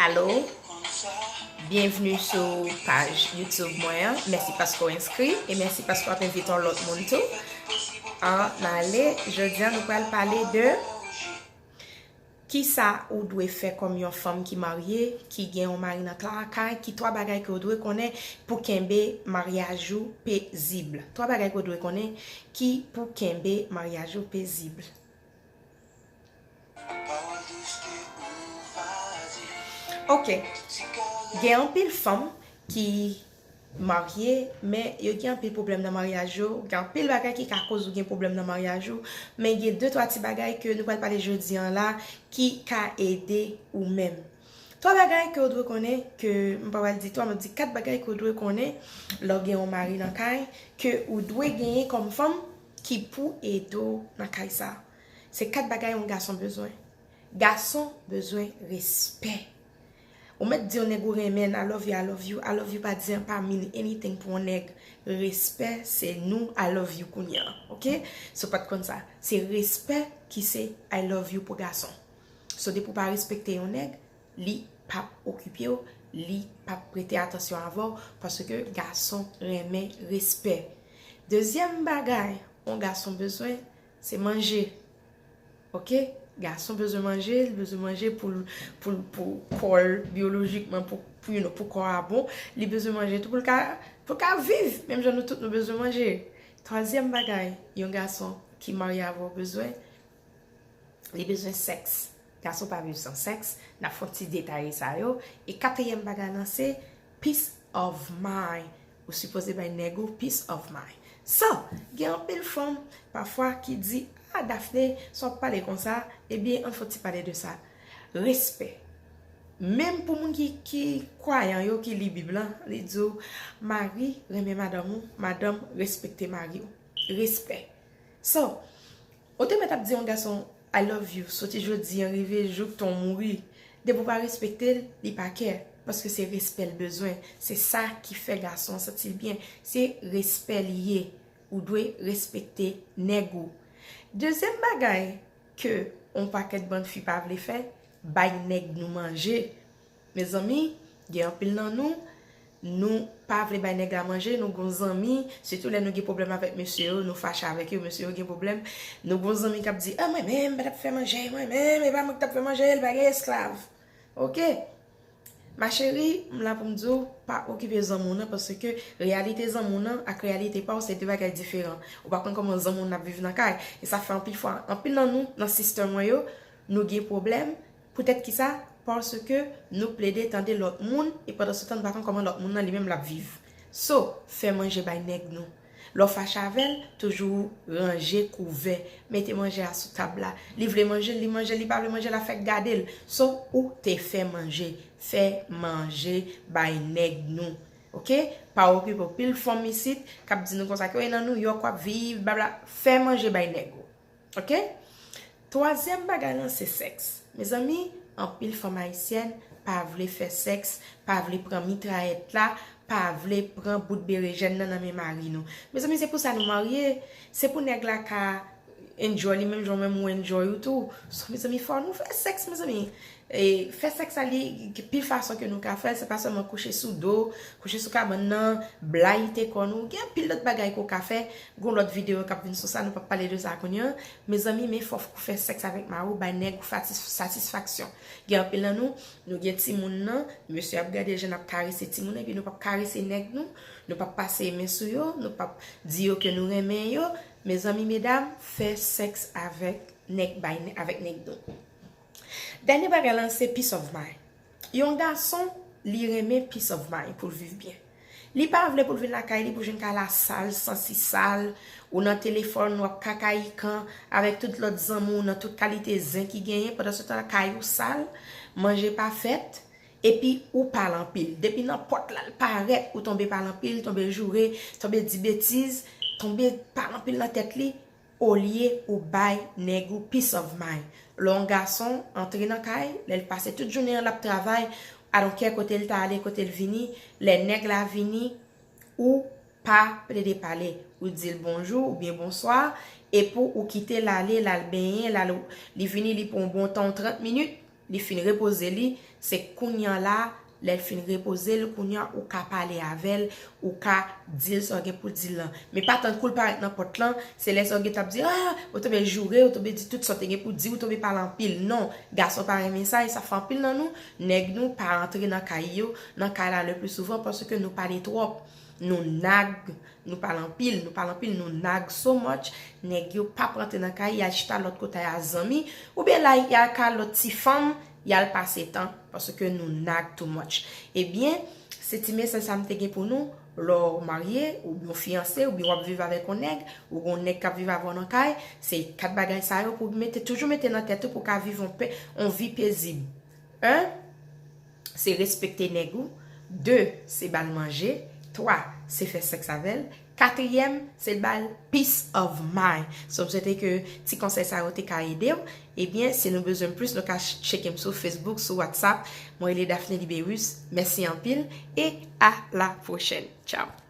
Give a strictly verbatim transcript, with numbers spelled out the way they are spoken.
Alo, byenvni sou paj YouTube mwen an. Mèsi paske w enskri e mèsi paske w ap envite yon lòt moun tou. Ann ale, jodi a nou pral pale de kisa ou dwe fè kòm yon fanm ki marye, ki gen yon mari nan lakay, ki twa bagay ke w dwe konnen pou kenbe maryaj ou pezib. Twa bagay ke w dwe konnen ki pou kenbe maryaj ou pezib. Ok. Gen anpil fanm ki marye, men yo gen anpil pwoblèm nan maryaj yo. Gen anpil bagay ki ka koz ou gen pwoblèm nan maryaj ou. Men gen de twa ti bagay ke nou pral pale jodi an la ki ka ede ou menm. Twa bagay ke w dwe konnen, ke m pa pral di twa, m ap di kat bagay ke w dwe konnen lè w gen yon mari nan kay, ke ou dwe genyen kòm fanm ki pou ede w nan kay sa. Se kat bagay yon gason bezwen. Gason bezwen respè. Ou mèt di yon nèg ou renmen l, I love you, I love you, I love you pa di an pa mean anything pou yon nèg. Respè se nou I love you kounye a, ok? Si w pa t konn sa, se respè ki se I love you pou gason. So depi w pa respekte yon nèg, li p ap okipe w, li p ap prete atansyon avè w, paske gason renmen respè. Dezyèm bagay yon gason bezwen, se manje. Ok? Gason bezwen manje, li bezwen manje pou l, pou l, pou kò l, byolojikman, pou, pou, you know, pou kò a bon. Li bezwen manje tou pou l ka, pou l ka viv. Menm jan nou tout nou bezwen manje. Twazyèm bagay yon gason ki marye avè w bezwen, li bezwen sèks. Gason pa viv san sèks. N ap fè yon ti detaye sa yo. E katriyèm bagay lan se peace of mind. Ou sipoze bay nèg ou peace of mind. So, gen anpil fanm pafwa ki di, "Ah, Daphné, sa w ap pale konsa?" Ebyen, ann fè yon ti pale de sa. Respè. Menm pou moun ki, ki kwayan yo, ki li Bib lan, li di w, mari renmen madanm ou, madanm respekte mari w. Respè. So, ou te mèt ap di yon gason I love you, soti jodi an rive jouk tan w mouri. Depi w pa respekte l, li pa care, paske se respè l bezwen. Se sa ki fè gason an santi l byen. Se respè li ye. Ou dwe respekte nèg ou. Dezyèm bagay ke yon pakèt bann fi pa vle fè, bay nèg nou manje. Mezanmi, gen anpil nan nou, nou pa vle bay nèg la manje, nou gon zanmi, sitou lè nou gen pwoblèm avèk mesye yo, nou fache avèk yo, mesye yo gen pwoblèm, nou gon zanmi k ap di, "Ah, mwen menm, m pa t ap fè manje, mwen menm, e pa mwen ki t ap fè manje, li pa gen esklav." Ok? Ma chérie, m la pou m di w, pa okipe zanmi w nan, paske reyalite zanmi w nan ak reyalite pa w se de bagay diferan. Ou pa konn kòman zanmi w nan ap viv nan kay. E sa fè anpil fwa, anpil nan nou, nan sistèm mwen yo, nou gen pwoblèm. Poutèt kisa? Paske nou plede tande lòt moun, e pandan se tan nou pa konn kòman lòt moun nan li menm l ap viv. So, fè manje bay nèg nou. Lè w fache avè l, toujou ranje kouvè. Mete manje a sou tab la. Li vle manje l, li manje l, li pa vle manje l, afè gade l. So, ou te fè manje. Fè manje bay nèg nou. Ok? Pa okipe w. Pil fanm isit k ap di nou konsa ke wi nan Nouyòk w ap viv, blabla. Fè manje bay nèg ou. Ok? Twazyèm bagay lan se sèks. Mezanmi, anpil fanm ayisyèn pa vle fè sèks, pa vle pran mitrayèt la, pa vle pran bout berejèn nan nan men mari nou. Mezanmi, se pou sa nou marye. Se pou nèg la ka enjoy li menm jan menm ou enjoy ou tou. So, mezanmi, fò nou fè sèks, mezanmi. E, fè sèks la, li, pil fason ke nou ka fè l, se pa sèlman kouche sou do, kouche sou kabann nan, blayite kò nou. Gen anpil lòt bagay ke w ka fè. Gon lòt videyo k ap vin sou sa, nou p ap pale de sa kounye a. Mezanmi, men fò w fè sèks avèk mari w, bay nèg ou fatis-, satisfaksyon. Gen anpil nan nou, nou gen timoun nan, mesye ap gade jan n ap karese timoun, epi nou p ap karese nèg nou, nou p ap pase men sou yo, nou p ap di yo ke nou renmen yo. Mezanmi, medam, fè sèks avèk nèg, bay nè-, avèk nèg nou. Dènye bagay lan se peace of mind. Yon gason, li renmen peace of mind pou l viv byen. Li pa vle pou l vin lakay li pou jwenn kay la sal, santi sal, ou nan telefòn, w ap kakayikan avèk tout lòt zanmi w nan tout kalite zen ki genyen, pandan se tan kay ou sal, manje pa fèt, epi ou pale anpil. Depi nan pòt la, l parèt, ou tonbe pale anpil, tonbe joure, tonbe di betiz, tonbe pale anpil nan tèt li, olye ou bay nèg ou peace of mind. Lè yon gason antre nan kay, lè l pase tout jounen an l ap travay, I don't care kote l ta ale, kote l vini, lè nèg la vini, ou pa plede pale. Ou di l bonjou oubyen bonswa, epi ou kite l ale, l al benyen, l al, li vini, li pran yon bon tan, yon trant minit, Li fin repoze li, se kounye a la, lè l fin repoze l, kounye a ou ka pale avè l, ou ka di l sa w gen pou di l lan. Men pa tann kou l parèt nan pòt lan, se lè sa w gen t ap di, ah, ou tonbe joure, ou tonbe di tout sa w te gen pou di, ou tonbe pale anpil. Non, gason pa renmen sa, e sa fè anpil nan nou, nèg nou pa rantre nan kay yo, nan kay la le pli souvan, paske nou pale twòp, nou nag, nou pale anpil, nou pale anpil, nou nag so much, nèg yo p ap rantre nan kay, y al chita lòt kote a zanmi, oubyen la, y al ka lòt ti fanm, y al pase tan, paske nou nag too much. Ebyen, se ti mesaj sa m te gen pou nou, lè w marye, oubyen w fiyanse, oubyen w ap viv avèk yon nèg, ou gen yon nèg k ap viv avè w nan kay, se kat bagay sa yo pou mete, toujou mete nan tèt ou pou w ka viv yon pe, yon vi pezib. Un, se respekte nèg ou. De, se ba l manje. Twa, se fè sèks avè l. Katriyèm, se ba l peace of mind. So, m swete ke ti konsèy sa yo te ka ede w. Ebyen, si nou bezwen m plis, nou ka ch-, tcheke m sou Facebook, sou WhatsApp. Mwen rele Daphné Libérus. Mèsi anpil e a la pwochèn. Tchao!